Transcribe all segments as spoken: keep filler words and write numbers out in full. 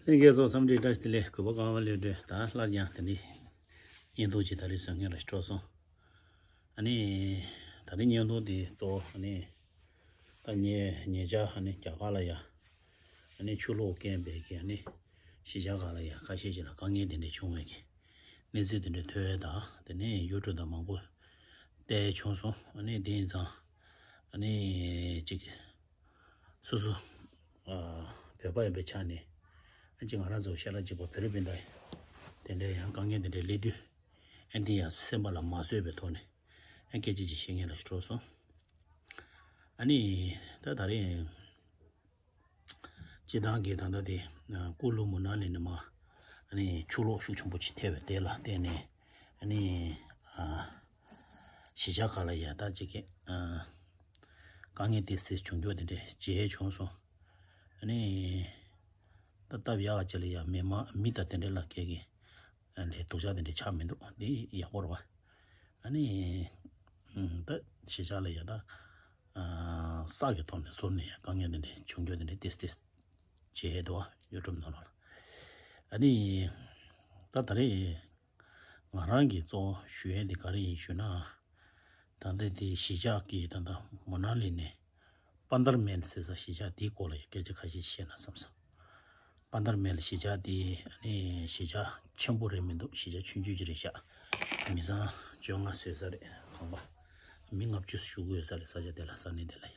ལྷན་རྒྱས་ཚོ་འཚམས་འདྲི་བཀྲ་ཤིས་བདེ་ལེགས། གུས་པ་ཀརྨ་ལྷུན་གྲུབ། ད་སླར་ཡང་དེ་འདྲའི་བརྙན་ཐུང་ཅིག་ད་རེས་བཟོ་མཁན་ལ་འཕྲོད་སོང་། ཨ་ནི། ད་རེས་བརྙན་ཐུང་དེ་གཙོ་བོ་ཨ་ནི། ད་ཉེ་ཉེ་ཆར་ཨ་ནི་རྒྱ་གར་ལ་ཡ། ཨ་ནི་ཆུ་ལོག་རྐྱེན་པས་ཀྱི་ཨ་ནི། གཞིས་ཆགས་ཁག་ལ་ཡ་ཁ་ཤས་ཅིག་ལ་དཀའ་ངལ་དེ་འདྲ་བྱུང་བའི་གི། གནས་ཚུལ་དེ་འདྲ་ཐོས་ཡས་དང་དེ་ནས་ཡུ་ཊུབ་དང་མང་པོ་བལྟས་བྱུང་སོང་། ཨ་ནི་དེ་ཡིན་ཙང་། ཨ་ནི་ཅིག་སོ་སོ། ཨ། བོད་པ་ཡིན་པའི་ཆ་ནས། ཨ་ཅིག་ང་རང་ཚོ་ཤ་ཁྲག་གཅིག་པ་བོད་རིགས་སྤུན་ཟླ་ཡིན། དེ་འདྲའི་ཡང་དཀའ་ངལ་དེ་འདྲའི་སླེབས་དུས། ཨ་འདི་ཡང་སེམས་པ་ལ་མ་བཟོད་པའི་ཐོག་ནས། ཨ་སྐད་ཆ་ཅིག་བཤད་མཁན་ལ་འགྲོ་སོང་། ཨ་ནི། ད་ད་རེས། སྤྱི་བཏང་གི་ད་ལྟ་དེ། ཀུ་ལུ་མུ་ན་ལི་ནས་མར། ཨ་ནི་ཆུ་ལོག་ཤུགས་ཆེན་པོ་ཅིག་ཐེབས་པའི་དེ་ལ་བརྟེན་ནས། ཨ་ནི། ཨ། གཞིས་ཆགས་ཁག་ལ་ཡ་ད་ཅིག་གི། ཨ། དཀའ་ངལ་ཏོག་ཙམ་བྱུང་རྒྱུ་དེ་འདྲ་མཇལ་བྱུང་སོང་། ཨ་ནི། ད་སྟབས་ཡག་ཅིག་ལ་ཡ་མི་མ་མི་དང་དེ་འདྲ་ལ་སྐད་ཀྱི། ལས་སྡུག་ཅག་དེ་འདྲ་ཆགས་མི་འདུག་འདི་ཡག་པོ་རེད་བ། ཨ་ནི། ད་གཞིས་ཆགས་ལ་ཡ་ད། ས་གི་ཐོག་ནས་ཟུར་ནས་ཡ་དཀའ་ངལ་དེ་འདྲ་བྱུང་རྒྱུ་དེ་འདྲ་ཏོག་ཙམ་ཏོག་ཙམ་མཇལ་འདུག་བ། ཡུ་ཊུབ་ནང་ལོགས་ལ། ཨ་ནི། ད་ད་རེས། ང་རང་གིས་གཙོ་བོ་ཞུ་ཡས་དེ་ག་རེ་ཡིན་ཞུ་ན། ད་ལྟ་དེ་གཞིས་ཆགས་ཀྱི་ད་ལྟ་མོ་ན་ལི་ནས་པན་དར་མེལ་ཟེར་ས་གཞིས་ཆགས་དེའི་སྐོར་ལ་སྐད་ཆ་ཁ་ཤས་བཤད་ན་བསམ་སོང་། པན་དར་མེལ་གཞིས་ཆགས་དེ་ཨ་ནི་གཞིས་ཆགས་ཆེན་པོ་རེད་མི་འདུག་གཞིས་ཆགས་ཆུང་ཆུང་ཅིག་རེད་ཤག་མི་ཚང་བཅོ་ལྔ་བཟོས་ས་རེད། ཁང་པ་མི་ལྔ་བཅུ་བཞུགས་ཡོད་ས་རེད། ས་ཆ་དེ་ལ་ས་གནས་དེ་ལ་ཡ།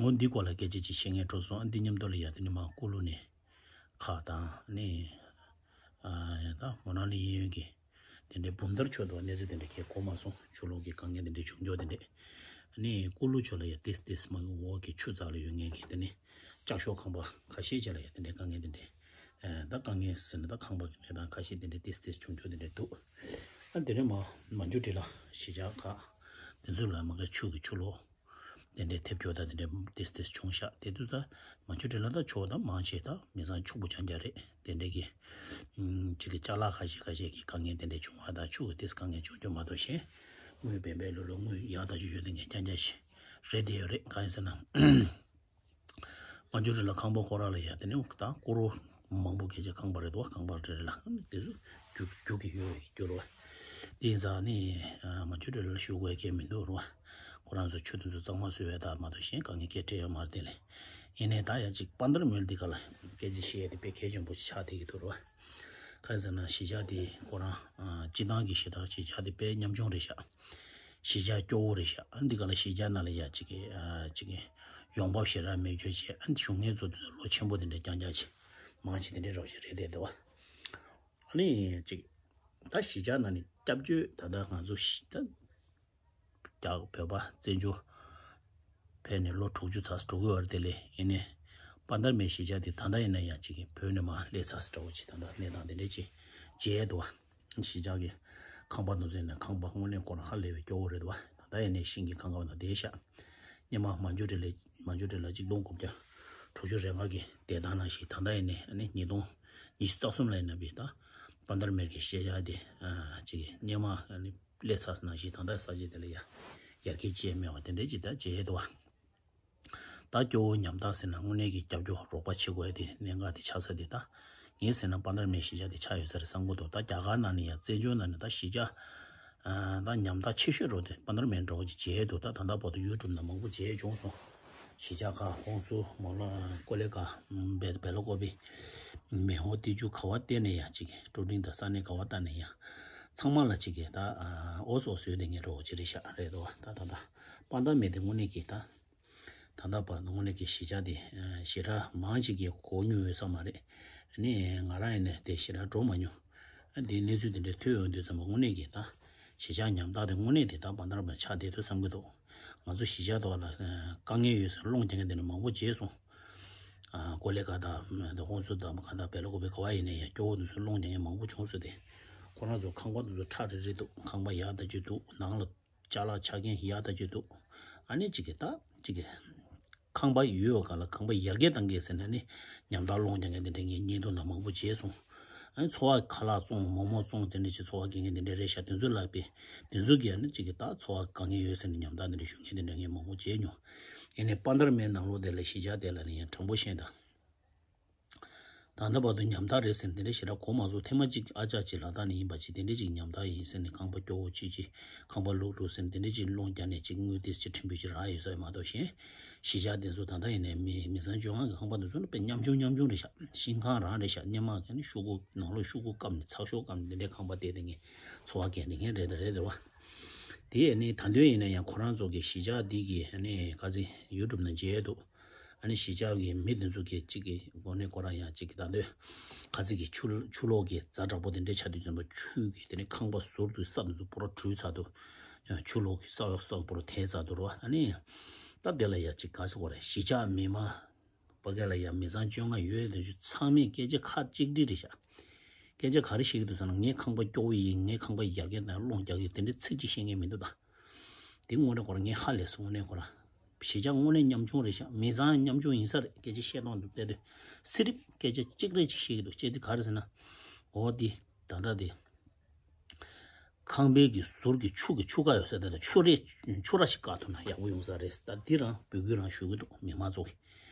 འོ་འདི་སྐོར་ལ་སྐད་ཆ་ཅིག་བཤད་མཁན་འགྲོ་སོང་། ཨ་འདི་མཉམ་དུ་ལ་ཡ་དེ་ནི་མ་ཀུ་ལུ་ནས། ཁག་དང་ནི། ཨ་ད་མོ་ན་ལི་གཡས་གཡོན་གྱི་དེ་འདྲའི་འབུམ་ཐར་ཕྱོགས་དུ་གནས་ཚུལ་དེ་འདྲ་གས་གོ་མ་སོང་། ཆུ་ལོག་གི་དཀའ་ངལ་དེ་འདྲ་བྱུང་རྒྱུ་དེ་འདྲ། ནི་ཀུ་ལུ་ཕྱོགས་ལ་ཡ་ཏིས་ཏིས་མ་གི་འོག་གི་ཆུ་རྩ་ལ་ཡོད་མཁན་གྱི་དེ་ནི་ལྕགས་ཤོག་ཁང་པ་ཁ་ཤས་ཅིག་ལ་ཡ་དེ་འདྲའི་དཀའ་ངལ་དེ་འདྲ། ཨ་ད་དཀའ་ངལ་ཟེར་ན་ད་ཁང་པ་གི་གནས་སྟངས་ཁ་ཤས་དེ་འདྲ་ཏིས་ཏིས་བྱུང་རྒྱུ་དེ་འདྲ་འདུག་ཨ་དེ་ནས་མ་མ་འཇུ་ཏི་ལ་གཞིས་ཆགས་ཁག་དེ་ཚོ་ལ་མ་གི་ཆུ་གི་ཆུ་ལོག་དེ་འདྲའི་ཐེབས་སྐྱོ་དང་དེ་འདྲའི་ཏིས་ཏིས་བྱུང་ཤག་དེ་དུས་ད་མ་ཆུ་དྲི་ལ་ད་ཆུ་བོ་ད་མང་ཆེ་ད་མི་ཚང་ཕྱུག་པོ་རྐྱང་རྐྱང་རེད། དེ་འདྲའི་གི་ཅིག་གི་ཅ་ལག་ཁ་ཤས་ཁ་ཤས་ཀྱི་དཀའ་ངལ་དེ་འདྲའི་བྱུང་བ་དང་ཆུ་གི་ཏིས་དཀའ་ངལ་བྱུང་རྒྱུ་མ་གཏོགས་གཞན། དངུལ་བེམ་པའི་ལོ་ལོ་དངུལ་ཡག་ད་ཅིག་ཡོད་དེ་ངས་རྐྱང་རྐྱང་ཞིག་རེད་དེ་ཡོད་རེད། གང་ཡིན་ཟེར་ན། མ་ཆུ་དྲི་ལ་ཁང་པ་ཁོ་ར་ལ་ཡ་དེ་ནི་ད་ཀུ་རུ་མང་པོ་སྐད་ཆ་ཁང་པ་རེད་དོ། ཁང་པ་རེད་ལ་དེ་ཚོ་རྒྱུ་རྒྱུ་གི་ཡོད་རྒྱུ་རོ། དེ་ཡིན་ཙང་ནི་མ་ཆུ་དྲི་ལ་ཞུ་དགོས་ཀྱི་མི་འདུག་རོ། ཁོ་རང་ཚོ་ཆུ་དེ་ཚོ་གཙང་མ་བཟོ་བའི་ད་མ་གཏོགས་གཞན་དཀའ་ངལ་སྐད་སྤྲད་ཡོད་མ་རེད་དེ་ལས། ཡིན་ནའི་ད་ཡ་གཅིག་པན་དར་མེལ་འདི་ག་ལ་སྐད་ཆ་བཤད་ཡ་དེ་དཔེ་གལ་ཆེན་པོ་ཆགས་བསྡད་ཀྱི་འདུག་རོ། གང་ཡིན་ཟེར་ན་གཞིས་ཆགས་དེ་ཁོ་རང་སྤྱི་བཏང་གི་གཞིས་ཆགས་གཞིས་ཆགས་དེ་དཔེ་ཉམ་ཆུང་རེད་ཤག་གཞིས་ཆགས་སྐྱོ་བོ་རེད་ཤག་ཨ་འདི་ག་ལ་གཞིས་ཆགས་ནང་ལ་ཡ་གཅིག་གི་ཨ་གཅིག་གི་ཡོང་འབབ་ཞེ་དྲག་མེད་རྒྱུ་བྱས། ཨ་འདི་བཞུགས་མཁན་ཚོ་དེ་ལོ་ཆེན་པོ་དེ་འདྲ་རྐྱང་རྐྱང་བྱས། མང་ཆེ་དེ་འདྲའི་རོགས་ཞིག་རེད་བསྡད་འདུག་ཨ་ནི་གཅིག་ད་གཞིས་ཆགས་ནང་ནས་སྐྱབས་བཅོལ་ད་ལྟ་ང་ཚོ་ཤི་ད་རྒྱ་བོད་པ་བཙན་བྱོལ་ཕེབས་ནས་ལོ་དྲུག་ཅུ་ཚར་འགྲོ་གི་ཡོད་རེད། དེ་ལས་ཡིན་ནའི་པན་དར་མེལ་གཞིས་ཆགས་དེ་ད་ལྟ་ཡིན་ན་ཡང་གཅིག་གི་བོད་ནས་མར་སླེབས་ཚར་འདྲ་བོ་ཅིག་ད་ལྟ་གནས་སྟངས་དེ་འདྲ་ཅིག་མཇལ་འདུག་བ། གཞིས་ཆགས་ཀྱི་ཁང་པ་དེ་ཚོ་ཡིན་ན་ཁང་པ་དངོས་གནས་ཁོ་རང་ཧ་ལས་པའི་སྐྱོ་བོ་རེད་འདུག་བ། ད་ལྟ་ཡིན་ནའི་ཤིང་གི་ཁང་པ་ནང་བསྡད་ཤག་སྔོན་མ་མ་འཇུ་དྲི་ལ་མ་འཇུ་དྲི་ལ་གཅིག་སྟོང་དགུ་བརྒྱ་དྲུག་ཅུ་རེ་ལྔ་གི་བསྡད་སྟངས་ནང་བཞིན་ད་ལྟ་ཡིན་ནའི་ཨ་ནི་ཉིས་སྟོང་ཉི་ཤུ་རྩ་གསུམ་ལ་ཡིན་ན་བི་ད་པན་དར་མེལ་གྱི་གཞིས་ཆགས་དེ་ཨ་གཅིག་གི་སྔོན་མ་ཨ་ནི་སླེབས་ཚར་ནང་བཞིན་ད་ལྟ་ས་ཆ་དེ་ལ་ཡ་ཡར་རྒྱས་བྱས་མེད་པ་དེ་འདྲའི་ཅིག་ད་བྱས་འདུག་བ། ད་སྐྱོ་བོ་ཉམ་ཐག་ཟེར་ན་དངོས་གནས་ཀྱི་རྒྱབ་སྐྱོར་རོགས་པ་བྱེད་དགོས་ཡ་དེ་གནད་འགག་དེ་ཆགས་ས་དེ་ད། ངས་ཟེར་ན་པན་དར་མེལ་གཞིས་ཆགས་དེ་ཆགས་ཡོད་ས་རེད་བསམ་གྱི་འདུག་ད་རྒྱ་གར་ནང་ནས་ཡ་བཙན་བྱོལ་ནང་ནས་ད་གཞིས་ཆགས་ཨ་ད་ཉམ་ཐག་ཆེ་ཤོས་རོ་དེ་པན་དར་མེལ་འདྲ་བོ་ཅིག་མཇལ་འདུག་ད་ད་ལྟ་བར་དུ་ཡུ་ཊུབ་ནང་མང་པོ་མཇལ་བྱུང་སོང་། གཞིས་ཆགས་ཁག་ཧོང་སུ་མོ་ལ་ཀོ་ལེ་གྷལ་བེ་བེ་ལ་ཀོ་བི་མེ་ཧོ་ཏི་ཅུ་ག་བ་བལྟས་ནས་ཡ་གཅིག་གི་ཀྲུ་ཀྲིང་དང་ས་གནས་ག་བ་བལྟས་ནས་ཡ་ཚང་མ་ལ་གཅིག་གི་ད་ཨོ་སོ་སོའི་དེ་ངས་རོ་ཅི་རེད་ཤག་རེད་དོ། ད་ད་ད་པན་དར་མེལ་དེ་དངོས་གནས་ཀྱི་ད། ད་ལྟ་བར་དུ་དངོས་གནས་ཀྱི་གཞིས་ཆགས་དེ་ཞེ་དྲག་མང་ཅིག་གིས་གོ་མྱོང་ཡོད་ས་མ་རེད། ནི་ང་རང་ཡིན་ནའི་དེ་ཞེ་དྲག་འགྲོ་མ་མྱོང་། དེའི་གནས་ཚུལ་དེ་འདྲ་ཐོས་ཡོང་དུས་ཙམ་པ་དངོས་གནས་ཀྱི་ད་གཞིས་ཆགས་ཉམ་ཐག་དེ་དངོས་གནས་དེ་ད་པན་དར་མེལ་ཆགས་བསྡད་འདུག་བསམ་གྱི་འདུག་ང་ཚོ་གཞིས་ཆགས་ཐོག་ལ་དཀའ་ངལ་ཡོད་ཟེར་སློང་རྒྱག་མཁན་དེ་འདྲ་མང་པོ་མཇལ་སོང་། ཀོ་ལེ་གྷལ་དང་ཧོང་སུ་དང་ག་ད་བེ་ལ་ཀོ་བི་ག་བ་ཡིན་ནའི་ཡང་སྐྱོ་བོ་དེ་ཚོ་སློང་རྒྱག་མཁན་མང་པོ་བྱུང་སོང་སྟེ། ཁོ་རང་ཚོ་ཁང་པ་དེ་ཚོ་ཁྲ་རེ་རེ་འདུག་ཁང་པ་ཡག་ད་ཅིག་འདུག་ནང་ལ། ཅ་ལག་ཆ་རྐྱེན་ཡག་ད་ཅིག་འདུག་ཨ་ནི་གཅིག་གི་ད་གཅིག་གི་ཁང་པ་ཡོད་པ་ག་ལ་ཁང་པ་ཡར་རྒྱས་གཏང་གི་ཟེར་ན་ནི་ཉམ་ཐག་སློང་རྒྱག་མཁན་དེ་འདྲ་ངས་བརྙན་ཐུང་ནང་མང་པོ་མཇལ་སོང་། ཨ་ནི་འཚོ་བ་ཁ་ལག་བཙོང་མོག་མོག་བཙོང་དེ་འདྲ་ཅིག་འཚོ་བ་སྐྱེལ་མཁན་དེ་འདྲ་རེད་ཤག་དེ་ཚོ་ལ་དཔེ་དེ་ཚོ་གིས་ཨ་ནི་གཅིག་གི་ད་འཚོ་བ་དཀའ་ངལ་ཡོད་ཟེར་ནས་ཉམ་ཐག་དེ་འདྲ་ཞུ་མཁན་དེ་འདྲ་ངས་མང་པོ་མཇལ་མྱོང་། ཡིན་ནའི་པན་དར་མེལ་ནང་ལོགས་དེ་ལ་གཞིས་ཆགས་དེ་ལ་ནི་ཡང་དྲང་པོ་བཤད་ད། ད་ལྟ་བར་དུ་ཉམ་ཐག་རེད་ཟེར་ནས་དེ་འདྲ་ཞེ་དྲག་གོ་མ་སོང་། ཐེངས་མ་གཅིག་ཨ་ཅག་ཅིག་ལ་དྭགས་ནས་ཡིན་པ་ཅིག་དེ་འདྲ་ཅིག་ཉམ་ཐག་ཡིན་ཟེར་ནས་ཁང་པ་སྐྱོ་བོ་ཅིག་ཅིག་ཁང་པ་ལུག་ལུག་ཟེར་ནས་དེ་འདྲ་ཅིག་སློང་རྒྱག་ནས་ཅིག་དངུལ་དེ་ཅིག་ཕྲན་བུ་ཅིག་རག་ཡོད་ས་མ་གཏོགས། གཞན་གཞིས་ཆགས་དེ་ཚོ་ད་ལྟ་ཡིན་ནའི་མི་མི་ཚང་བཅོ་ལྔ་གི་ཁང་པ་དེ་ཚོ་ནི་དཔེ་ཉམ་ཆུང་ཉམ་ཆུང་རེད་ཤག་ཤིང་ཁང་རང་རེད་ཤག་སྔོན་མ་ག་ནི་ཤོག་གུ་ནང་ལོགས་ཤོག་གུ་བཀབ་ནས་ཚགས་ཤོག་བཀབ་ནས་དེ་འདྲའི་ཁང་པ་དེ་དེ་ངས་འཚོ་བ་སྐྱེལ་ནས་ངས་རེད་ད་རེད་དེ་བ། དེ་ནི་ད་དུང་ཡིན་ན་ཡང་ཁོ་རང་ཚོ་གི་གཞིས་ཆགས་འདི་གི་ནི་ག་ཚོད་ཡུ་ཊུབ་ནང་མཇལ་འདུག་ཨ་ནི་གཞིས་ཆགས་ཀྱི་མི་དེ་ཚོ་གི་གཅིག་གི་འགོ་ནས་ཁོ་རང་ཡང་གཅིག་གི་ད་ལྟོས་ཁ་ཚིག་གི་ཆུ་ཆུ་ལོག་གི་ཛ་དྲག་པོ་དེ་འདྲས་ཆགས་དུས་ཙམ་པ་ཆུ་གི་དེ་ནས་ཁང་པ་ཟུར་དུ་ས་དེ་ཚོ་པོ་ར་བྲུས་ཚར་འདུག་ཆུ་ལོག་གི་ས་ཡོག་ས་པོ་ར་ཐལ་ཚར་འདུག་ར་བ། ཨ་ནི་ད་དེ་ལ་ཡང་གཅིག་ག་ཟེར་དགོས་རེད། གཞིས་ཆགས་མི་མང་ཕ་གི་ལ་ཡང་མི་ཚང་བཅོ་ལྔ་ཡོད་དེ་ཚོ་ཚང་མས་སྐད་ཆ་ཁ་གཅིག་སྒྲིལ་རེད་ཤག་སྐད་ཆ་ག་རེ་བཤད་ཀྱི་འདུག་ཟེར་ན། ངའི་ཁང་པ་སྐྱོ་བོ་ཡིན། ངའི་ཁང་པ་ཡར་རྒྱས་དང་སློང་རྒྱག་གི་དེ་འདྲའི་ཚིག་གཅིག་བཤད་མཁན་མི་འདུག་ད། དེ་དངོས་གནས་ཁོ་རང་ངས་ཧ་ལས་སོང་། དངོས་གནས་ཁོ་རང་གཞིས་ཆགས་དངོས་གནས་ཉམ་ཆུང་རེད་ཤག་མི་ཚང་ཉམ་ཆུང་ཡིན་ས་རེད། སྐད་ཆ་བཤད་སྟངས་འདུག་བལྟས་དུས་སི་རིབ་སྐད་ཆ་གཅིག་རེ་གཅིག་བཤད་ཀྱི་འདུག་བཤད་དུས་ག་རེ་ཟེར་ན། འོ་དེ་ད་ལྟ་དེ་ཁང་པའི་གི་ཟུར་གི་ཆུ་གི་ཆུ་ཁ་ཡོད་ས་དེ་ལ་ཆུ་རེ་ཆུ་ར་ཞིག་བཀག་ཐུབ་ན་ཡག་པོ་ཡོང་ས་རེད། ད་འདི་རང་འབོད་སྐུལ་རང་ཞུ་གི་འདུག་མི་མང་ཚོ་གི་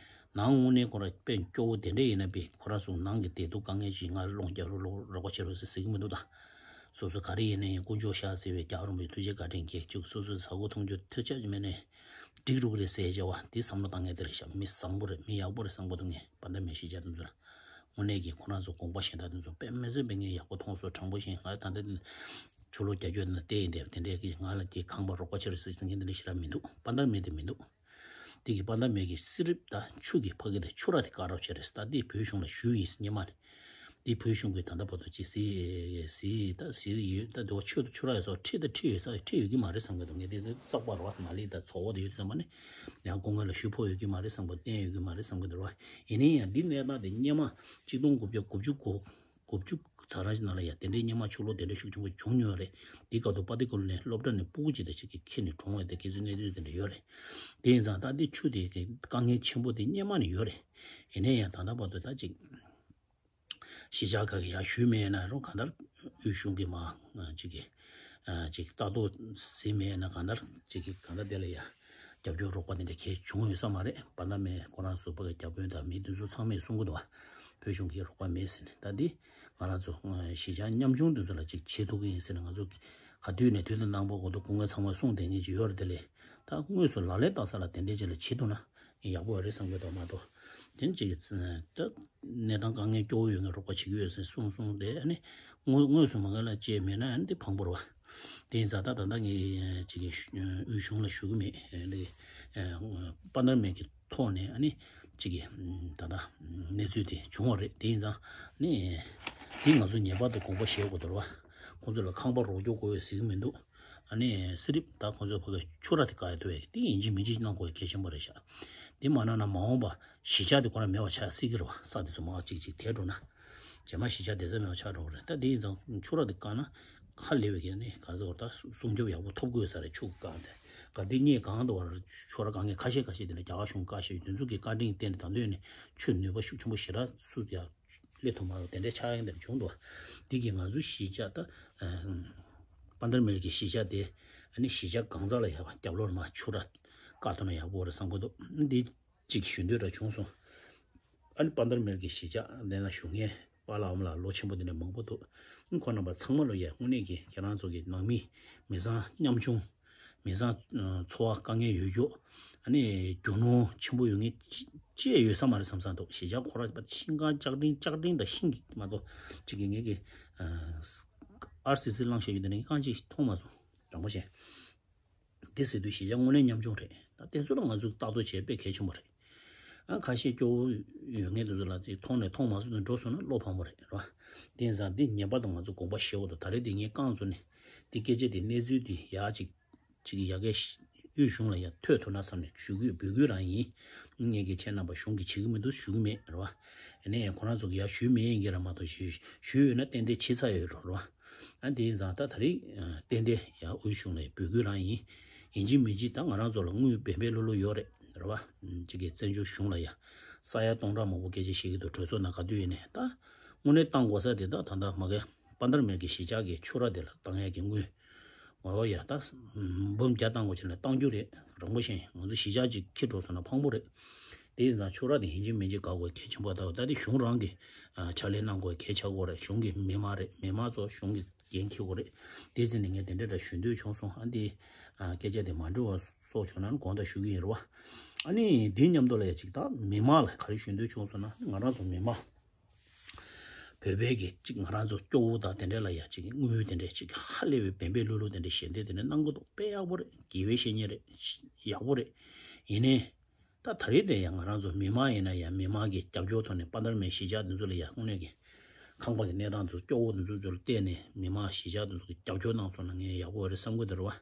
ནང་དངོས་གནས་ཁོ་ར་དཔེ་སྐྱོ་བོ་དེ་འདྲ་ཡིན་ན་པས་ཁོ་ར་ཚོ་ནང་གི་བདེ་སྡུག་དཀའ་ངལ་ཅིག་ང་སློང་རྒྱག་རོགས་རོགས་པ་བྱེད་རོགས་ཟེར་ཟེར་གི་མི་འདུག་ད་སོ་སོ་ག་རེ་ཡིན་ན་ཡང་དཀོན་མཆོག་ཤར་ཟེར་བའི་རྒྱ་གར་རིན་པོ་ཆེ་ཐུགས་རྗེ་བཀའ་དྲིན་གྱིས་ཅིག་སོ་སོའི་ཟ་ཁུ་འཐུང་རྒྱུ་ཐུགས་ཆགས་ཀྱི་མེད་ནས་འགྲིག་རུག་རེད་ཟེར་བྱ་བ་འདི་བསམ་བློ་བཏང་ངེས་དེ་རེད་ཤག་མི་བཟང་པོ་རེད། མི་ཡག་པོ་རེད་བསམ་གི་འདུག་ངས་དཔལ་ལྡན་མའི་གཞིས་ཆགས་དེ་ཚོ་ལ་དངོས་གནས་ཀྱི་ཁོ་རང་ཚོ་དགོངས་པ་གཞན་དག་དེ་ཚོ་དཔེ་མི་སྲིད་པའི་ངས་ཡག་པོ་མཐོང་སོང་། དྲང་པོ་བཤད་ང་ད་ལྟ་ཆུ་ལོག་རྒྱག་རྒྱུ་དེ་ན་བལྟས་ཡིན་དེ་དེ་འདྲའི་གི་ང་ལ་ཀྱི་ཁང་པ་རོགས་པ་བྱེད་རོགས་ཟེར་ཟེར་མཁན་དེ་འདྲ་ཞེ་དྲག་མི་འདུག་དཔལ་ལྡན་མའི་དེ་མི་འདུག་དེ་གི་དཔལ་ལྡན་མའི་གི་སི་རིབ་ད་ཆུ་གི་ཕ་གི་དེ་ཆུ་ར་དེ་བཀག་རོགས་བྱེད་རེད། ད་དེ་བོད་གཞུང་ལ་ཞུས་ཡིན་སྙེ་མ་ནས་དེ་བོད་གཞུང་གི་ད་ལྟ་བར་དུ་ཅི་ཟེར་ཟེར་ད་ཟེར་ཡོད། ད་དེ་བ་ཆུ་ཆུ་ར་ཡོད་སོགས་ཁྲིད་ད་ཁྲིད་ཡོད་ས་ཁྲིད་ཡོད་ཀྱི་མ་རེད་བསམ་གི་འདུག་ངས་དེ་ཚོ་བཙག་པ་ར་བ་མ་ལི་ད་ཚོགས་པ་དེ་ཡོད་བསམ་པ་ནི་ཡང་སྐུ་ངོ་ལ་ཞུ་ཕོག་ཡོད་ཀྱི་མ་རེད་བསམ་གི་བསྟན་ཡོད་ཀྱི་མ་རེད་བསམ་གི་འདུག་ར་བ། ཡིན་ནའི་ཡང་འདི་གནས་སྟངས་དེ་སྙེ་མ་གཅིག་སྟོང་དགུ་བརྒྱ་དགུ་བཅུ་གོ་དགུ་བཅུ་ཚར་ར་ཞིག་ནང་ལ་ཡ་དེ་འདྲའི་སྙེ་མ་ཆུ་ལོག་དེ་འདྲ་ཤུགས་ཆེན་པོ་བྱུང་མྱོང་རེད། དེ་སྐབས་དུ་པ་ཏི་ཀུ་ལུ་ནས་སློབ་གྲྭ་ནས་སྤུ་གུ་ཅིག་དང་ཅིག་གི་ཁྱེར་ནས་གྲོངས་པའི་དེ་ག་ཚོད་གནས་ཚུལ་དེ་འདྲ་ཡོད་རེད། དེ་ཡིན་ཙང་ད་འདི་ཆུ་དེ་གི་དཀའ་ངལ་ཆེན་པོ་དེ་སྙེ་མ་ནས་ཡོད་རེད། ཡིན་ནའི་ཡང་ད་ལྟ་བར་དུ་ད་ཅིག་གཞིས་ཆགས་ཁག་གི་ཡར་ཞུས་མེད་ན་རུང་གང་ལྟར་དབུས་གཞུང་གི་མ་ཅིག་གི་ཅིག་ལྟ་རྟོག་ཟིན་མེད་ན་གང་ལྟར་ཅིག་གི་གང་ལྟར་དེ་ལ་ཡ་རྒྱབ་སྐྱོར་རོགས་པ་དེ་འདྲ་གལ་བྱུང་ཡོད་ས་མ་རེད། པ་ན་མེ་ཁོ་རང་སུ་པ་གི་རྒྱབ་སྐྱོར་དང་མི་དེ་ཚོ་ཚང་མས་གསུང་གི་འདུག་བ། བོད་གཞུང་གི་རོགས་པ་མེད་ཟེར་ནས། ད་འདི་ང་རང་ཚོ་གཞིས་ཆགས་ཉམ་ཆུང་དེ་ཚོ་ལ་ཅིག་བྱེད་ཐུབ་ཀྱི་ཡིན་ཟེར་ནས་ང་ཚོ་ག་དུས་ནས་དུས་དང་རྣམ་པ་གོ་ཐོག་སྐུ་ངལ་ཚང་མ་གསུང་བསྡད་མཁན་ཅིག་ཡོད་རེད། དེ་ལས་ད་དངོས་སུ་ལག་ལེན་བསྟར་ས་ལ་དེ་འདྲའི་ཅིག་ལ་བྱེད་ཐུབ་ན་ཡག་པོ་རེད་བསམ་གྱི་འདུག་མ་གཏོགས་དེ་ཅིག་ད་གནས་སྟངས་དཀའ་ངལ་སྐྱོ་བོ་ཡོད་མཁན་རོགས་པ་བྱེད་ཀྱི་ཡོད་ཟེར་གསུང་གསུང་དེ་ཨ་ནི་དངོས་དངོས་སུ་མ་ག་ལ་བཅད་མེད་ན་ཨ་ནི་དེ་ཕངས་པོ་རེད་བ། དེ་ཡིན་ཙང་ད་ད་ལྟ་ངས་ཅིག་གི་དབུས་གཞུང་ལ་ཞུ་གི་མེད་ལས་དཔལ་ལྡན་མའི་གི་ཐོག་ནས་ཨ་ནི་ཅིག་གི་ད་ལྟ་གནས་ཚུལ་དེ་བྱུང་བ་རེད། དེ་ཡིན་ཙང་ནི་དེ་ང་ཚོ་ངེས་པར་དུ་དགོངས་པ་བཞེས་དགོས་འདུག་བ། ཁོང་ཚོ་ལ་ཁང་པ་རོགས་སྐྱོར་དགོས་ཡོད་ཟེར་གི་མི་འདུག་ཨ་ནི་སི་རིབ་ད་ཁོང་ཚོ་ཕ་གི་ཆུ་ར་དེ་བཀག་ཡ་ཐུབ་ཡ་དེ་ཡིན་གཅིག་མིན་གཅིག་གནང་དགོས་ཡ་གལ་ཆེན་པོ་རེད་ཤག་དེ་མ་གནང་ན་མ་འོངས་པ་གཞིས་ཆགས་དེ་ཁོ་རང་མེད་པ་ཆགས་སྲིད་ཀྱི་རེད་བ། ས་དེ་ཚོ་མར་གཅིག་གཅིག་དེད་འགྲོ་ན། རྗེས་མ་གཞིས་ཆགས་བསྡད་ས་མེད་པ་ཆགས་འགྲོ་གི་རེད། ད་དེ་ཡིན་ཙང་ཆུ་ར་དེ་བཀག་ན་ཧ་ལས་པའི་གི་ནི་ག་ཚོད་ད་སྲུང་སྐྱོབ་ཡག་པོ་ཐོབ་དགོས་ས་རེད། ཆུ་བཀག་དེ་ག་དེ་གཉིས་གང་དུ་བར་ཆུ་ར་དཀའ་ངལ་ཁ་ཤས་ཁ་ཤས་དེ་ནས་རྒྱ་གར་གཞུང་བཀག་ཤེས་དེ་ཚོ་གི་བཀའ་དྲིན་བརྟེན་ནས་ད་འདོད་ནས་ཆུ་ནུས་པ་ཤུགས་ཆེན་པོ་ཞེ་དྲག་སུ་ཡ་སླེབས་ཐུབ་མ་རེད། དེ་འདྲའི་ཆགས་ཡང་དེ་འདྲ་བྱུང་འདུག་དེ་གི་ང་ཚོ་གཞིས་ཆགས་ད་པ་ཏར་མེལ་གི་གཞིས་ཆགས་དེ་ཨ་ནི་གཞིས་ཆགས་གང་ཟག་ལ་ཡག་པ་རྒྱབ་ལོགས་མ་ཆུ་ར་བཀག་ཐུབ་ན་ཡག་པོ་རེད་བསམ་གི་འདུག་འདི་གཅིག་ཞུ་འདོད་ར་བྱུང་སོང་། ཨ་ནི་པ་ཏར་མེལ་གྱི་གཞིས་ཆགས་དེ་ན་བཞུགས་མཁན་པཱ་ལགས་ཨ་མ་ལགས་ལོ་ཆེན་པོ་དེ་འདྲ་མང་པོ་འདུག་ཁོང་རྣམ་པ་ཚང་མ་ལོ་ཡ་དངོས་གནས་ཀྱི་ཁྱེད་རང་ཚོ་གི་ནང་མི་མི་ཚང་ཉམ་ཆུང་མི་ཚང་འཚོ་བ་དཀའ་ངལ་ཡོད་རྒྱུ་ཨ་ནི་རྒྱུ་ནོར་ཆེན་པོ་ཡོད་མཁན་ཅི་ཅི་ཡོད་ས་མ་རེད་བསམ་བསམ་འདུག་གཞིས་ཆགས་ཁོ་ར་ཤིང་ཁང་ལྕགས་ཀྲིན་ལྕགས་ཀྲིན་དང་ཤིང་གི་མ་གཏོགས་གཅིག་གི་ངེད་ཀྱི་ཨར་སི་སི་བླངས་བཞག་ཡོད་དེ་ནས་རྐང་གཅིག་མཐོང་མ་སོང་། དྲང་པོ་བཤད། དེ་ཟེར་དུས་གཞིས་ཆགས་དངོས་གནས་ཉམ་ཆུང་རེད། ད་དེ་ཚོ་ལ་ང་ཚོས་ལྟ་རྟོག་བྱེད་དཔེ་གལ་ཆེན་པོ་རེད། ཨ་ཁ་ཤས་སྐྱོ་བོ་ཡོད་མཁན་དེ་ཚོ་ལ་དེ་མཐོང་ནས་མཐོང་མ་སོང་ནས་འགྲོ་སོང་ན་བློ་ཕམ་པོ་རེད་རེད་བ། དེ་ཡིན་ཙང་འདི་ངེས་པར་དུ་ང་ཚོ་དགོངས་པ་བཞེས་དགོས་འདུག་ད་རེས་དེ་ངས་རྐང་བཙུགས་ནས་འདི་སྐད་ཆ་དེ་གནས་ཚུལ་དེ་ཡག་ཅིག་ཅིག་ཡ་གི་དབུས་གཞུང་ལ་ཡ་ཐོས་ཐུབ་ན་བསམ་ནས་ཞུ་གི་ཡོད། འབོད་སྐུལ་རང་ཡིན། ངས་ཀྱི་ཁྱེད་རྣམ་པ་གཞུང་གི་བྱེད་ཀྱི་མི་འདུག་ཞུ་གི་མེད་རེད་བ། ཨ་ནས་ཁོ་རང་ཚོ་གི་ཡ་ཞུས་མེད་ཡིན་གྱི་ར་མ་གཏོགས་ཞུས་ཞུས་ཡོད་ན་ཏན་ཏན་བྱེད་ཚར་ཡོད་རེད་བ། ཨ་དེ་ཡིན་ཙང་ད་ད་རེས་ཏན་ཏན་ཡ་དབུས་གཞུང་ལ་ཡ་འབོད་སྐུལ་རང་ཡིན། ཡིན་གཅིག་མིན་གཅིག་ད་ང་རང་ཚོ་ལ་དངུལ་བེམ་བེམ་ལོ་ལོ་ཡོད་རེད་རེད་བ། ཅིག་གི་བཙན་བྱོལ་གཞུང་ལ་ཡ་ས་ཡ་སྟོང་ཕྲག་མང་པོ་སྐད་ཆ་བཤད་ཀྱི་འདུག་གྲོས་ཚོགས་ནང་ག་དུས་ཡིན་ནས་ད་དངོས་གནས་བཏང་དགོས་ས་དེ་ད་ད་ད་མ་གི་པ་ཏར་མེལ་གྱི་གཞིས་ཆགས་ཀྱི་ཆུ་ར་དེ་ལ་བཏང་ཡ་གི་དངུལ། ངོ་ཡ་ད་འབུམ་བརྒྱ་བཏང་དགོས་བྱས་ན་བཏང་རྒྱུ་རེད། རང་པོ་ཤེས་ང་ཚོ་གཞིས་ཆགས་ཅིག་ཁྱེར་འགྲོ་སོང་ན་ཕངས་པོ་རེད། དེ་ཡིན་ཙང་ཕྱུགས་ར་དེ་ཡིན་གཅིག་མིན་གཅིག་དགའ་དགོས་གལ་ཆེན་པོ་ལྟ་བུ། ད་དེ་གཞུང་རང་གི་ཨ་ཕྱག་ལས་གནང་དགོས་གལ་ཆེ་དགོས་རེད། གཞུང་གི་མི་མང་རེད། མི་མང་ཚོ་གཞུང་གི་འགན་འཁྱེར་དགོས་རེད། དེ་ཟིན་ནས་ངས་དེ་འདྲ་འདྲ་ཞུ་འདོད་བྱུང་སོང་། ཨ་འདི་ཨ་སྐད་ཆ་དེ་མ་འགྲིག་པ་སོགས་བྱུང་ན་དགོངས་དག་ཞུ་གི་ཡིན་རེད་བ། ཨ་ནི་དེ་མཉམ་དུ་ལ་ཡ་གཅིག་ད་མི་མང་ལ་ག་རེ་ཞུ་འདོད་བྱུང་སོང་ན། ང་རང་ཚོ་མི་མང་བོད་པའི་གི་གཅིག་ང་རང་ཚོ་སྐྱོ་བོ་དང་དེ་འདྲ་ལ་ཡ་གཅིག་དངུལ་དེ་འདྲ་གཅིག་ཧ་ལས་པའི་བེམ་པེ་ལྷུག་ལྷུག་དེ་འདྲ་ཞལ་འདེབས་དེ་འདྲ་གནང་གི་འདུག་དཔེ་ཡག་པོ་རེད། དགེ་བའི་བཤེས་གཉེན་རེད། ཡག་པོ་རེད། ཡིན་ནའི། ད་ད་རེས་དེ་ཡང་ང་རང་ཚོ་མི་མང་ཡིན་ན་ཡང་མི་མང་གི་རྒྱབ་སྐྱོར་ཐོག་ནས་དཔའ་མཐར་མའི་གཞིས་ཆགས་འདི་ཚོ་ལ་ཡང་དངོས་གནས་ཀྱི་ཁང་པ་གི་གནས་སྟངས་འདི་ཚོ་སྐྱོ་བོ་འདི་ཚོ་ཚོ་ལ་བལྟས་ནས་མི་མང་གཞིས་ཆགས་འདི་ཚོ་གི་རྒྱབ་སྐྱོར་གནང་སོང་ན་ངས་ཡག་པོ་རེད་བསམ་གི་འདུག་རེད་བ།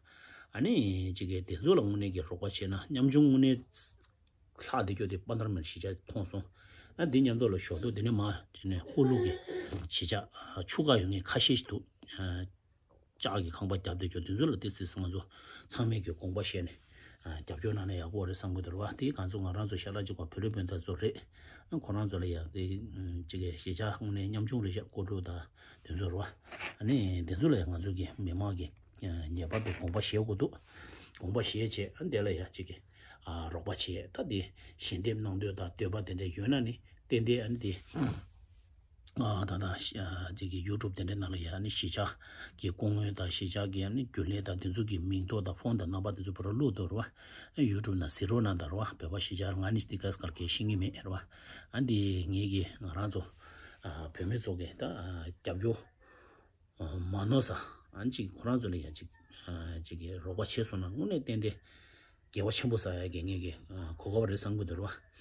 ཨ་ནི་ཅིག་གི་དེ་ཚོ་ལ་དངོས་གནས་ཀྱི་རོགས་པ་བྱས་ན་ཉམ་ཆུང་དངོས་གནས་ལྷག་བསྡད་རྒྱུ་དེ་དཔའ་མཐར་མའི་གཞིས་ཆགས་མཐོང་སོང་། ཨ་འདི་མཉམ་དུ་ལ་ཞོགས་ཏུ་དེ་ནས་མ་བྱས་ནས་ཀུ་ལུ་གི་གཞིས་ཆགས་ཆུ་ཁ་ཡོད་མཁན་ཁ་ཤས་ཤིག་འདུག་ལྕགས་ཀྱི་ཁང་པ་བརྒྱབ་བསྡད་རྒྱུ་དེ་ཚོ་ལ་ཏོག་ཙམ་ང་ཚོ་ཚང་མས་ཀྱི་དགོངས་པ་བཞེས་ནས་ཨ་རྒྱབ་སྐྱོར་གནང་ན་ཡག་པོ་རེད་བསམ་གྱི་འདུག་རེད་བ། དེ་ང་ཚོ་ང་རང་ཚོ་ཤ་ཁྲག་གཅིག་པ་བོད་རིགས་སྤུན་ཟླ་ཚོ་རེད། ཁོ་རང་ཚོ་ལ་ཡང་དེ་ཅིག་གི་གཞིས་ཆགས་དངོས་གནས་ཉམ་ཆུང་རེད་ཤག་ཀོ་ཀྲུག་དང་དེ་ཚོ་རེད་བ། ཨ་ནི་དེ་ཚོ་ལ་ཡང་ང་ཚོ་གི་མི་མང་གི་ངེས་པར་དུ་དགོངས་པ་བཞེས་དགོས་འདུག་དགོངས་པ་བཞེས་བྱས་ཨ་དེ་ལ་ཡང་ཅིག་གི་ཨ་རོགས་པ་བྱས། ད་དེ་ཞལ་འདེབས་གནང་འདོད་དང་འདོད་པ་དེ་འདྲ་ཡོད་ན་ནི་ཏན་ཏན་ཨ་ནི་དེ། ཨ་ད་ལྟ་ཅིག་གི་ཡུ་ཊུབ་དེ་འདྲའི་ནང་ལ་ཡང་ནི་གཞིས་ཆགས་ཀྱི་སྐུ་ངོ་དང་གཞིས་ཆགས་ཀྱི་ཨ་ནི་རྒྱུན་ལས་དང་དེ་ཚོ་གི་མིང་ཐོ་དང་ཕོན་དང་རྣམ་པ་དེ་ཚོ་བོད་ར་བླུགས་འདུག་རེད་བ། ཡུ་ཊུབ་ནང་གཟིགས་རོགས་གནང་དང་རེད་བ། བོད་པ་གཞིས་ཆགས་ང་ནི་དེ་ག་སྐར་གས་ཤེས་ཀྱི་མེད་རེད་བ། ཨ་འདི་ངེད་ཀྱི་ང་རང་ཚོ་བོད་མི་ཚོ་གི་ད་རྒྱབ་སྐྱོར་མ་ནོར་ས། ཨ་ཅིག་ཁོ་རང་ཚོ་ལ་ཡང་ཅིག་ཅིག་གི་རོགས་པ་བྱས་སོང་ན་དངོས་གནས་ཏན་ཏན་དགེ་བ་ཆེན་པོ་བསགས་ཡ་གི་ངེད་ཀྱི་གོ་སྐབས་རེད་བསམ་གྱི་འདུག་རེད་བ།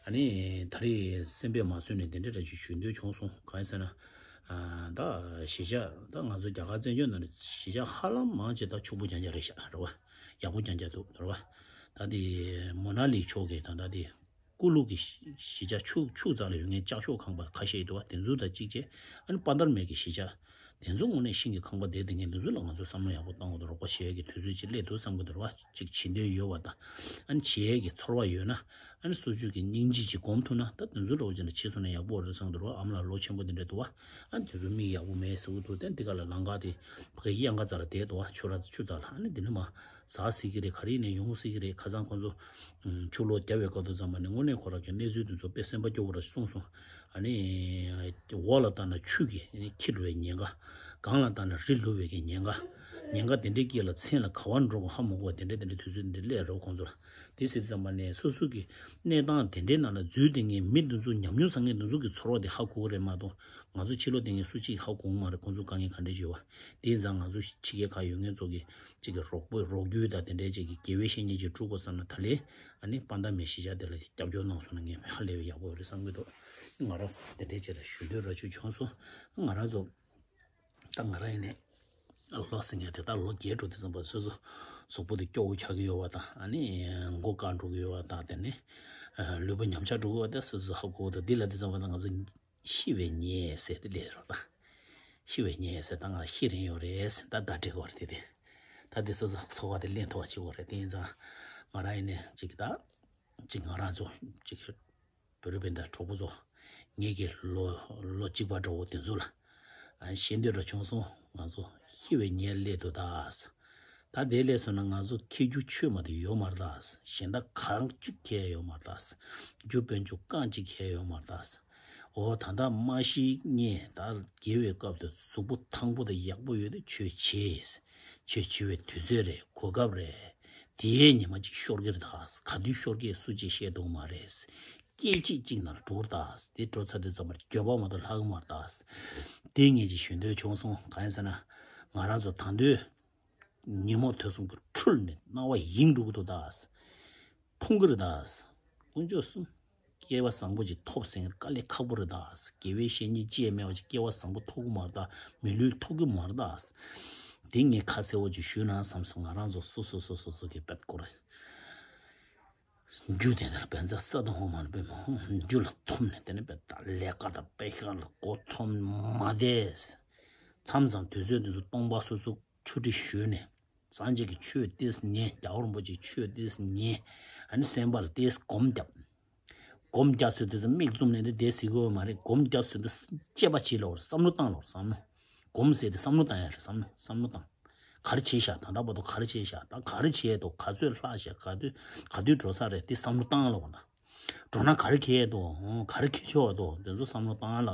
ཨ་ནི་ད་རེས་སེམས་པས་མ་བཟོད་ནས་དེ་འདྲ་འདྲ་ཅིག་ཞུ་འདོད་བྱུང་སོང་། གང་ཡིན་ཟེར་ན། ད་གཞིས་ཆགས་ད་ང་ཚོ་རྒྱ་གར་བཙན་བྱོལ་ནང་གཞིས་ཆགས་ཧ་ལམ་མང་ཆེ་ད་ཕྱུག་པོ་རྐྱང་རྐྱང་རེད་ཤག་རེད་བ། ཡག་པོ་རྐྱང་རྐྱང་འདུག་རེད་བ། ད་དེ་མོ་ན་ལི་ཕྱོགས་ཀྱི་ད་ད་དེ། ཀུ་ལུ་གི་གཞིས་ཆགས་ཆུ་ཆུ་རྩ་ལ་ཡོད་མཁན་ལྕགས་ཤོག་ཁང་པ་ཁ་ཤས་འདུག་བ། དེ་ཚོ་དང་གཅིག་བྱས་ཨ་ནི་དཔའ་མཐར་མའི་གི་གཞིས་ཆགས་དེ་ཚོ་དངོས་གནས་ཤིང་གི་ཁང་པ་དེ་དེ་ངས་འདི་ཚོ་ལ་ང་ཚོ་བསམ་བློ་ཡག་པོ་གཏོང་དགོས་འདུག་རོགས་པ་བྱེད་ཡས་ཀྱི་དུས་ཚོད་ཅིག་སླེབས་འདུག་བསམ་གྱི་འདུག་རེད་བ། ཅིག་བྱེད་འདོད་ཡོད་བ་དང་ཨ་ནི་བྱེད་ཡས་ཀྱི་ཚོར་བ་ཡོད་ན་ཨ་ནི་སོ་སོ་གི་སྙིང་རྗེ་ཅིག་སྒོམ་ཐུབ་ན་ད་དེ་ཚོ་འདྲ་བོ་ཅིག་ལ་བྱེད་སོང་ན་ཡག་པོ་རེད་བསམ་གྱི་འདུག་རེད་བ། ཨ་མ་ལ་ལོ་ཆེན་པོ་དེ་འདྲ་འདུག་བ། ཨ་ནི་དེ་ཚོ་མིག་ཡག་པོ་མེད་ཟེར་གྱི་འདུག་དེ་འདི་ག་ལ་ལམ་ཁ་དེ་ཕ་གི་གཡང་ཁ་རྩ་ལ་བསྡད་འདུག་བ། ཆུ་ར་ཆུ་རྩ་ལ། ཨ་ནི་འདི་ནི་མ་ཟག་སྲིད་ཀྱི་རེད། ག་རེ་ཡིན་ནའི་ཡོང་སྲིད་ཀྱི་རེད། ཁ་སང་ཁོང་ཚོ་ཆུ་ལོག་བརྒྱབ་པའི་སྐབས་དུ་ཙམ་པ་ནས་དངོས་གནས་ཁོ་རང་གི་གནས་ཚུལ་དེ་ཚོ་དཔེ་སེམས་པ་སྐྱོ་བོ་ར་གསུངས་སོང་། ཨ་ནི་འོག་ལ་བཏང་ན་ཆུ་གིས་ཨ་ནི་འཁྱེར་བའི་ཉེན་ཁ། སྒང་ལ་བཏང་ན་རི་ལུ་བའི་གི་ཉེན་ཁ། ཉེན་ཁ་དེ་འདྲའི་དཀྱིལ་ལ་མཚན་ལ་ག་བ་འགྲོ་དགོས་ཧ་མ་གོ་བ་དེ་འདྲའི་དེ་འདྲའི་དུས་ཚོད་དེ་འདྲའི་སླེབས་རེད་ཁོང་ཚོ་ལ། དེ་ཟེར་དུས་ཙམ་པ་ནས་སོ་སོ་གི་གནས་སྟངས་དེ་འདྲའི་ནང་ལ་འཛུལ་བསྡད་མཁན་མི་དེ་ཚོ་ཉམས་མྱོང་བསགས་མཁན་དེ་ཚོ་གི་ཚོར་བ་དེ་ཧ་གོ་གི་རེད་མ་གཏོགས་ང་ཚོ་ཕྱི་ལོགས་བསྡད་མཁན་སུ་གཅིག་ཧ་གོ་གི་མ་རེད། ཁོང་ཚོ་དཀའ་ངལ་ག་འདྲ་ཅིག་ཡོད་བ། དེ་ཡིན་ཙང་ང་ཚོ་ཕྱི་རྒྱལ་ཁག་ཡོད་མཁན་ཚོ་གི་གཅིག་གི་རོགས་པ་རོགས་རྒྱུ་དང་དེ་འདྲའི་གཅིག་གི་དགེ་བའི་བཤེས་གཉེན་ཅིག་བསྒྲུབ་དགོས་བསམ་ན་ད་ལས་ཨ་ནི་དཔའ་མཐའ་མའི་གཞིས་ཆགས་དེ་ལ་རྒྱབ་སྐྱོར་གནང་སོང་ན་ངས་ཧ་ལས་པའི་ཡག་པོ་རེད་བསམ་གྱི་འདུག་ང་རང་དེ་འདྲའི་ཅིག་ལ་ཞུ་འདོད་ར་ཅིག་བྱུང་སོང་། ང་རང་ཚོ་ད་ང་རང་ཡིན་ནས་ལོ་ཟེར་མཁན་དེ་ད་ལོ་བརྒྱད་འགྲོ་དུས་ཙམ་པ་སོ་སོ་གཟུགས་པོ་དེ་སྐྱོ་བོ་ཆགས་ཀྱི་ཡོད་བ་དང་ཨ་ནི་མགོ་བཀག་འགྲོ་གི་ཡོད་བ་དང་དེ་ནས་ལུས་པོ་ཉམས་ཆག་འགྲོ་གི་ཡོད་བ་དང་སོ་སོ་ཧ་གོ་གི་འདུག་འདི་ལ་དུས་ཙམ་པ་ད་ང་ཚོ་ཤི་བའི་ཉེས་ཟེར་དེ་ལས་རོགས་དང་། ཤི་བའི་ཉེས་ཟེར་ད་ང་ཤི་རན་ཡོད་རེད་ཟེར་ད་ད་འགྲིག་གོ་རེད་དེ་དེ། ད་དེ་སོ་སོ་ཚོར་བ་དེ་ལེན་ཐུབ་པ་བྱེད་དགོས་རེད། དེ་ཡིན་ཙང་ང་རང་ཡིན་ནས་ཅིག་ད་ཅིག་ང་རང་ཚོ་ཅིག་བོད་རིགས་སྤུན་ཟླ་གྲོགས་པོ་ཚོ་ངེད་ཀྱི་ལོ་ལོ་གཅིག་པ་འདྲ་བོ་དེ་ཚོ་ལ་ཨ་ཤེས་འདོད་ར་བྱུང་སོང་། ང་ཚོ་ཤི་བའི་ཉེས་སླེབས་འདུག་ད། ད་དེ་ལས་སོང་ན་ང་ཚོ་ཁེ་རྒྱུ་ཆོས་མ་གཏོགས་ཡོད་མ་རེད་ད། གཞན་དག་གང་གཅིག་ཁེ་ཡོད་མ་རེད་ད། རྒྱུ་སྤོན་ཆུ་རྐང་གཅིག་ཁེ་ཡོད་མ་རེད་ད། འོ་ད་ལྟ་མ་ཤི་ངས་ད་དགེ་བའི་སྐབས་དུ་གཟུགས་པོ་ཐང་པོ་དང་ཡག་པོ་ཡོད་དུ་ཆོས་བྱེད། ཆོས་བྱེད་པའི་དུས་ཚོད་རེད། གོ་སྐབས་རེད། དེའི་ཉི་མ་གཅིག་ཤོར་གི་རེད་ད། ག་དུས་ཤོར་གི་སུ་གཅིག་ཤེས་འདུག་མ་རེད། སྐད་ཅིག་གཅིག་ནང་ལ་འགྲོ་གི་རེད་ད། དེ་འགྲོ་ཚར་དུས་ཙམ་པར་འགྱོད་པ་མ་གཏོགས་ལྷག་གི་མ་རེད་ད། དེ་ངས་ཅིག་ཞུ་འདོད་བྱུང་སོང་། གང་ཡིན་ཟེར་ན་ང་རང་ཚོ་ད་དུང་ཉིན་མོ་དུས་གསུམ་གྱི་འཁྲུལ་ནས་སྣང་བ་ཡེངས་འགྲོ་གི་འདུག་ད། ཕུང་གི་རེད་ད། དཀོན་མཆོག་གསུམ། སྐལ་བ་བཟང་པོ་ཅིག་ཐོབ་ཟིན་དཀའ་ལས་ཁག་པོ་རེད་ད། དགེ་བའི་བཤེས་གཉེན་ཅིག་མེད་པ་ཅིག་སྐལ་བ་བཟང་པོ་ཐོབ་གི་མ་རེད་ད། མི་ལུས་ཐོབ་གི་མ་རེད་ད། དེ་ངས་ཁ་གསལ་བོ་ཅིག་ཞུས་ན་བསམ་སོང་། ང་རང་ཚོ་སོ་སོ་སོ་སོ་སོ་གི་དཔེ་སྐོར། རྒྱུ་དེ་ནས་བན་ཚ་ས་དང་ཧོ་མ་ལ་པའི་མ་ཧོ་རྒྱུ་ལ་འཐོམ་ནས་དེ་ནས་པའི་ད་ལས་ཀ་དང་དཔེ་ཤག་ལ་མགོ་འཐོམ་མ་བསྡད། མཚམས་མཚམས་དུས་ཚོད་དུས་ཚོད་སྟོང་པ་སོ་སོ་ཆུ་ཁྲི་ཞུས་ནས། སངས་རྒྱས་ཀྱི་ཆོས་ཏིས་ཉན། རྒྱལ་བ་རིན་པོ་ཆེའི་ཆོས་ཏིས་ཉན། ཨ་ནི་སེམས་པ་ལ་ཏིས་སྒོམ་བརྒྱབ། སྒོམ་རྒྱབ་ཚོད་ཏིས་མིག་བཙུམ་ནས་འདི་དེ་ཟིག་གོ་མ་རེད། སྒོམ་རྒྱབ་ཚོད་ཏིས་དཔྱད་པ་བྱེད་ལོར་བསམ་བློ་བཏང་ལོར་བསམ་བློ། སྒོམ་ཟེར་ཏེ་བསམ་བློ་བཏང་ཡ་རེད། བསམ་བློ་བསམ་བློ་བཏང་། ག་རེ་བྱས་ཤག་ད་ལྟ་བར་དུ་ག་རེ་བྱས་ཤག་ད་ག་རེ་བྱས་འདུག་ག་ཚོད་ལྷག་ཤག་ག་དུས་ག་དུས་འགྲོ་ས་རེད། དེ་བསམ་བློ་བཏང་ལོར་ད། འགྲོ་ན་ག་རེ་ཁེལ་འདུག་ག་རེ་ཁེལ་ཆོག་འདུག་དེ་ཚོ་བསམ་བློ་བཏང་ཡ་ལ།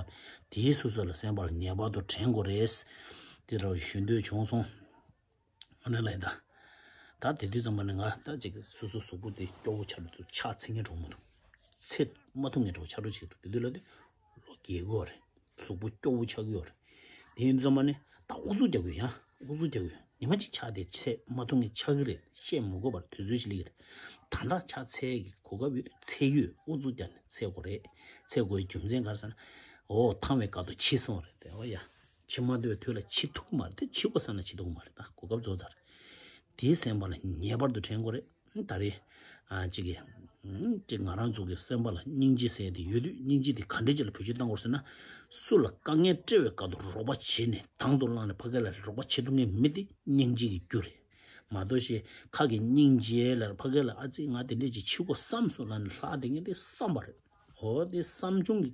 དེའི་སོ་སོ་ལ་སེམས་པ་ལ་ངེས་པར་དུ་དྲན་དགོས་རེད། དེ་འདྲ་ཞུ་འདོད་བྱུང་སོང་། ཨ་ནི་ལ་ཡིན་ད། ད་དེ་དུས་ཙམ་པ་ནས་ང་ད་ཅིག་སོ་སོ་གཟུགས་པོ་དེ་སྐྱོ་བོ་ཆགས་འགྲོ་འདུག་ཕྱག་འཚལ་མཁན་འགྲོ་མི་འདུག་ཚེ་མ་ཐུང་ངན་འགྲོ་ཆགས་འགྲོ་བྱེད་འདུག་དེ་དུས་ལ་དེ་ལོ་རྒས་གོ་རེད། གཟུགས་པོ་སྐྱོ་བོ་ཆགས་ཀྱི་ཡོད་རེད། དེ་ཡིན་དུས་ཙམ་པ་ནས་ད་ཨུ་ཚུགས་རྒྱག་དགོས་ཡ། ཨུ་ཚུགས་རྒྱག་དགོས། ཉི་མ་གཅིག་ཕྱག་དེ་ཚེ་མ་ཐུང་ངན་ཆགས་ཀྱི་རེད། བཤད་མི་དགོས་པར་དུས་ཚོད་ཞིག་སླེབས་ཀྱི་རེད། ད་ལྟ་ཕྱག་འཚལ་གྱི་གོ་སྐབས་ཡོད་དུས་འཚལ་གྱི་ཡོད། ཨུ་ཚུགས་རྒྱག་ནས་འཚལ་དགོས་རེད། འཚལ་དགོས་ཡའི་རྒྱུ་མཚན་ག་རེ་ཟེར་ན། འོ་ཐང་བའི་སྐབས་དུ་འཆི་སོང་རེད་དེ། འོ་ཡ། འཆི་མ་འདོད་དུས་ལ་འཆི་ཐུབ་ཀྱི་མ་རེད་དེ། འཆི་དགོས་བསམ་ན་འཆི་ཐུབ་ཀྱི་མ་རེད། ད་གོ་སྐབས་རྫོགས་ཚར། དེའི་སེམས་པ་ལ་ངེས་པར་དུ་དྲན་དགོས་རེད། ད་རེས་ཨ་ཅིག་གིས་ཨ་ཅིག་ང་རང་ཚོ་གི་སེམས་པ་ལ་སྙིང་རྗེ་ཟེར་དེ་ཡོད་དུས། སྙིང་རྗེ་དེ་ག་འདྲ་ཅིག་ལ་བེད་སྤྱོད་གཏང་དགོས་ཟེར་ན། སུ་ལ་དཀའ་ངལ་སྤྲད་པའི་སྐབས་དུ་རོགས་པ་བྱས་ནས་དང་དུ་བླངས་ནས་ཕ་གི་ལ་རོགས་པ་བྱེད་ཐུབ་མཁན་མི་དེ་སྙིང་རྗེ་གི་རྒྱུ་རེད། མ་གཏོགས་ཤེས་ཁ་གི་སྙིང་རྗེ་ལ་ཕ་གི་ལ་ཨ་ཙི་ང་དེ་འདྲ་ཅིག་འཆི་དགོས་བསམ་སོང་ལབ་ནས་ལྷག་བསྡད་མཁན་དེ་བསམ་པ་རེད། འོ་དེ་བསམ་བྱུང་གི་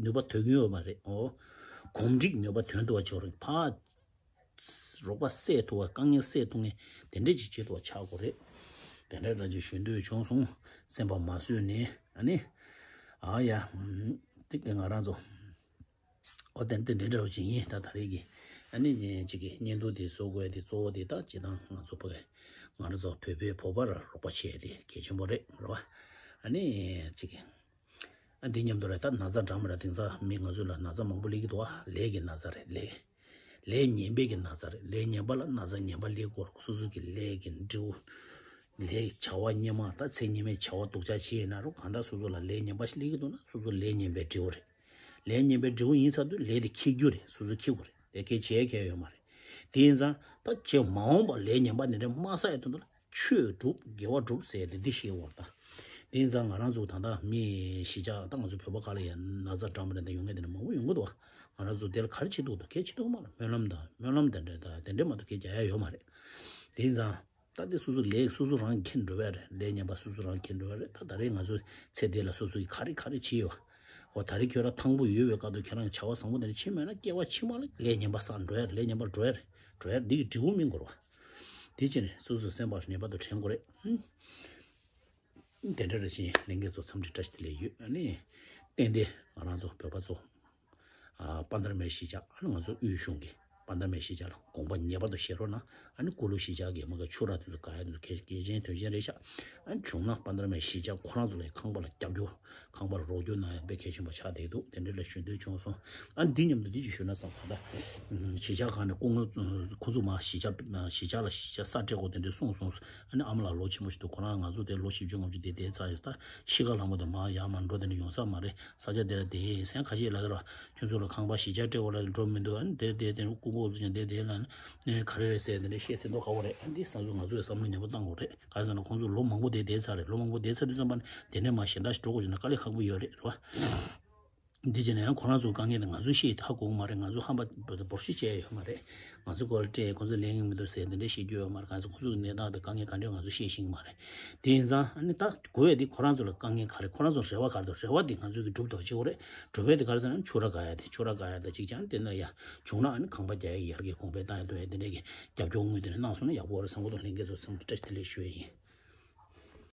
ནུས་པ་ཐོན་གྱི་ཡོད་མ་རེད། འོ། གོམས་འདྲིས་ནུས་པ་ཐོན་ཐུབ་པ་ཆོག་རེད། ཕ། རོགས་པ་བསད་ཐུབ་པ། དཀའ་ངལ་སེལ་ཐུབ་མཁན་དེ་འདྲས་ཅིག་བྱེད་ཐུབ་པ་ཆགས་དགོས་རེད། དེ་འདྲས་འདྲ་ཅིག་ཞུ་འདོད་བྱུང་སོང་། སེམས་པ་མ་བཟོད་ནས་ཨ་ནི། ཨ་ཡ། ཏིག་ཏིག་ང་རང་ཚོ། ཨོ་དེ་འདྲས་འདྲ་བོ་ཅིག་ཡིན། ད་ད་རེས་ཀྱི་ཨ་ནི་ཅིག་གི་བརྙན་ཐུང་དེ་བཟོ་དགོས་དེ་གཙོ་བོ་དེ་ད་སྤྱིར་བཏང་ང་ཚོ་ཕ་གི་ང་རང་ཚོ་བོད་པའི་བོད་པར་རོགས་པ་བྱས་དེ་གལ་ཆེན་པོ་རེད་རེད་བ། ཨ་ནི་ཅིག་གི་ཨ་འདི་མཉམ་དུ་རེད། ད་ན་ཚ་འདྲ་མི་འདྲ་དེང་སང་མི་ང་ཚོ་ལ་ན་ཚ་མང་པོ་སླེབས་ཀྱི་འདུག་ཨ། ལས་ཀྱི་ན་ཚ་རེད། ལས། ལས་ངན་པའི་གི་ན་ཚ་རེད། ལས་ངན་པ་ལ་ན་ཚ་ངན་པ་སླེབས་དགོས་རེད། སོ་སོ་གི་ལས་ཀྱི་འབྲས་བུ། ལས་བྱ་བ་སྙན་མ་ད་ཚེ་སྙན་མའི་བྱ་བ་སྡུག་ཅག་བྱས་ཡིན་ན་རུང་གང་ལྟར་སོ་སོ་ལ་ལས་ངན་པ་ཞིག་སླེབས་ཀྱི་འདུག་ན་སོ་སོ་ལས་ངན་པའི་འབྲས་བུ་རེད། ལས་ངན་པའི་འབྲས་བུ་ཡིན་ཚར་དུས་ལས་དེ་འཁྱེར་རྒྱུ་རེད། སོ་སོ་འཁྱེར་དགོས་རེད། དེ་གས་བྱས་མཁན་ཡོད་མ་རེད། དེ་ཡིན་ཙང་ད་ཆེས་མ་འོངས་པ་ལས་ངན་པ་འདི་འདྲ་མ་བསགས་ཡ་དོན་དུ་ལ། ཆོས་སྒྲུབ། དགེ་བ་སྒྲུབ་ཟེར་ཏེ་འདི་ཤེས་དགོས་རེད་ད། དེ་ཡིན་ཙང་ང་རང་ཚོ་ད་ལྟ་མི་གཞིས་ཆགས་ད་ང་ཚོ་བོད་པ་ཁག་ལ་ཡང་ན་ཚ་འདྲ་མི་འདྲ་འདི་ཡོང་མཁན་དེ་འདྲ་མང་པོ་ཡོང་གི་འདུག་ང་རང་ཚོ་དེ་ལ་ག་རེ་བྱེད་ཐུབ་འདུག་གལ་ཆེ་ཐུབ་མ་རེད། སྨོན་ལམ་དང་སྨོན་ལམ་དེ་འདྲ་ད་དེ་འདྲས་མ་གཏོགས་གལ་རྒྱག་ཡ་ཡོད་མ་རེད། དེ་ཡིན་ཙང་ད་དེ་སོ་སོ་ལས་སོ་སོ་རང་འཁྱེར་འགྲོ་བ་རེད། ལས་ངན་པ་སོ་སསོ་རང་འཁྱེར་འགྲོ་བ་རེད། ད་ད་རེས་ང་ཚོ་ཚེ་འདི་ལ་སོ་སོ་གིས་ག་རེ་ག་རེ་བྱས་ཡོད། འོ་ད་རེས་ཁྱོད་རང་ཐང་པོ་ཡོད་པའི་སྐབས་དུ་ཁྱོད་རང་བྱ་བ་བཟང་པོ་དེ་འདྲ་བྱེད་མེད་ན་སྐྱེ་བ་ཕྱི་མ་ལ་ལས་ངན་པ་བསགས་འགྲོ་ཡ་རེད། ལས་ངན་པ་འགྲོ་ཡ་རེད། འགྲོ་ཡ་རེད། འདི་གི་འབྲས་བུ་སྨིན་དགོས་རེད་བ། དེ་བྱས་ནས་སོ་སོའི་སེམས་པ་ངེས་པར་དུ་དྲན་དགོས་རེད། ཧུམ། དེ་འདྲ་རེ་བཞིན་ལྷན་རྒྱས་ཚོ་འཚམས་འདྲི་བཀྲ་ཤིས་བདེ་ལེགས་ཡོད། ཨ་ནི། ཏན་ཏན་ང་རང་ཚོ་བོད་པ་ཚོ། ཨ་དཔལ་ལྡན་ར་མའི་གཞིས་ཆགས། ཨ་ནི་ང་ཚོ་དབུས་གཞུང་གི་དཔལ་ལྡན་ར་མའི་གཞིས་ཆགས་ལ་དགོངས་པ་ངེས་པར་དུ་བཞེས་རོགས་གནང་། ཨ་ནི་ཀུ་ལུ་གཞིས་ཆགས་ཀྱི་མ་གི་ཆུ་རགས་དེ་ཚོ་དགའ་ཡ་དེ་ཚོ་གལ་གལ་ཆེན་དོན་ཆེན་རེད་ཤག་ཨ་ནི་བྱུང་ན་དཔལ་ལྡན་ར་མའི་གཞིས་ཆགས་ཁོ་རང་ཚོ་ལ་ཁང་པ་ལ་རྒྱབ་སྐྱོར། ཁང་པར་རོགས་སྐྱོར་གནང་ཡ་དཔེ་གལ་ཆེན་པོ་ཆགས་བསྡད་འདུག་དེ་འདྲ་ལ་ཞུ་འདོད་བྱུང་སོང་། ཨ་ནི་འདི་མཉམ་དུ་འདི་ཅིག་ཞུས་ན་བསམ་སོང་ད། གཞིས་ཆགས་ཁག་ནས་སྐུ་ངོ་ཁོ་ཚོ་མ་གཞིས་ཆགས་གཞིས་ཆགས་ལ་གཞིས་ཆགས་ས་སྤྲད་དགོས་དེ་འདྲ་གསུངས་སོང་། ཨ་ནི་ཨ་མ་ལགས་ལོ་ཆེན་པོ་ཞིག་འདུག་ཁོ་རང་ང་ཚོ་དེ་ལོ་བཞི་བཅུ་ལྔ་བཅུ་དེ་བསྡད་ཚར་ཡིན། ད་ཤི་ཁ་ལྷ་མོ་དེ་མ་ཡར་མར་འགྲོ་དེ་འདྲ་ཡོང་ས་མ་རེད། ས་ཆ་དེ་ལ་བསྡད་ཡིན་ཟེར་ཁ་ཤས་ལབ་ཀྱི་རེད། ཁྱོད་ཚོ་ལ་ཁང་པ་གཞིས་ཆགས་སྤྲད་དགོས་ལ་འགྲོ་མི་འདུག་ཨ་ནི་དེ་དེ་དེ་སྐུ་ངོ་ཚོ་ཀྱང་དེ་དེ་ལ་ནི་ག་རེ་རེད་ཟེར་དེ་འདྲ་བཤད་ཟིན་མདོག་ཁ་པོ་རེད། ཨ་ནི་འདི་བསམ་ཚུལ་ང་ཚོས་བསམ་བློ་ནན་པོ་བཏང་དགོས་རེད། ག་རེ་ཟེར་ན་ཁོང་ཚོ་ལོ་མང་པོ་དེ་བསྡད་ཚར་རེད། ལོ་མང་པོ་བསྡད་ཚར་དུས་ཙམ་པ་ནི་དེ་ནས་མར་གཞན་དག་ཞིག་འགྲོ་དགོས་བྱུང་ན་དཀའ་ལས་ཁག་པོ་ཡོད་རེད། རེད་བ། འདི་བྱས་ན་ཡང་ཁོ་རང་ཚོའི་དཀའ་ངལ་དེ་ང་ཚོས་ཤེས་ཧ་གོ་གི་མ་རེད། ང་ཚོ་ཧམ་པ་འབོར་ཤིག་བྱས་ཡོད་མ་རེད། ང་ཚོ་སྐོར་སྤྲད་ཁོ་ཚོ་ལས་ངན་མི་འདུག་ཟེར་འདི་འདྲ་བཤད་རྒྱུ་ཡོད་མ་རེད། ང་ཚོ་ཁོ་ཚོའི་གནས་སྟངས་དེ་དཀའ་ངལ་ག་འདྲ་ང་ཚོ་ཤེས་ཤེས་ཀྱི་མ་རེད། དེ་ཡིན་ཙང་ཨ་ནི་ད་དགོས་ཡ་དེ་ཁོ་རང་ཚོ་ལ་དཀའ་ངལ་ག་རེ། ཁོ་རང་ཚོ་རེ་བ་ག་རེ་འདུག་རེ་བ་དེ་ང་ཚོས་ཀྱི་སྒྲུབ་ཐུབ་བྱེད་དགོས་རེད། སྒྲུབ་པ་དེ་ག་རེ་ཟེར་ན་ཆུ་རགས་དགའ་ཡ་དེ། ཆུ་རགས་དགའ་ཡ་དེ་གཅིག་ཀྱང་དེ་ན་ཡ་བྱུང་ན་ཨ་ནི་ཁང་པ་རྒྱག་ཡ་ཡར་རྒྱས་གོང་འཕེལ་བཏང་ཡ་འདུག་ཡ་དེ་འདྲ་གི་རྒྱབ་སྐྱོར་དངུལ་དེ་འདྲ་གནང་སོང་ན་ཡག་པོ་རེད་བསམ་གྱི་འདུག་ལྷན་རྒྱས་ཚོ་བསམ་བློ་བཀྲ་ཤིས་བདེ་ལེགས་ཞུ་ཡ་ཡིན།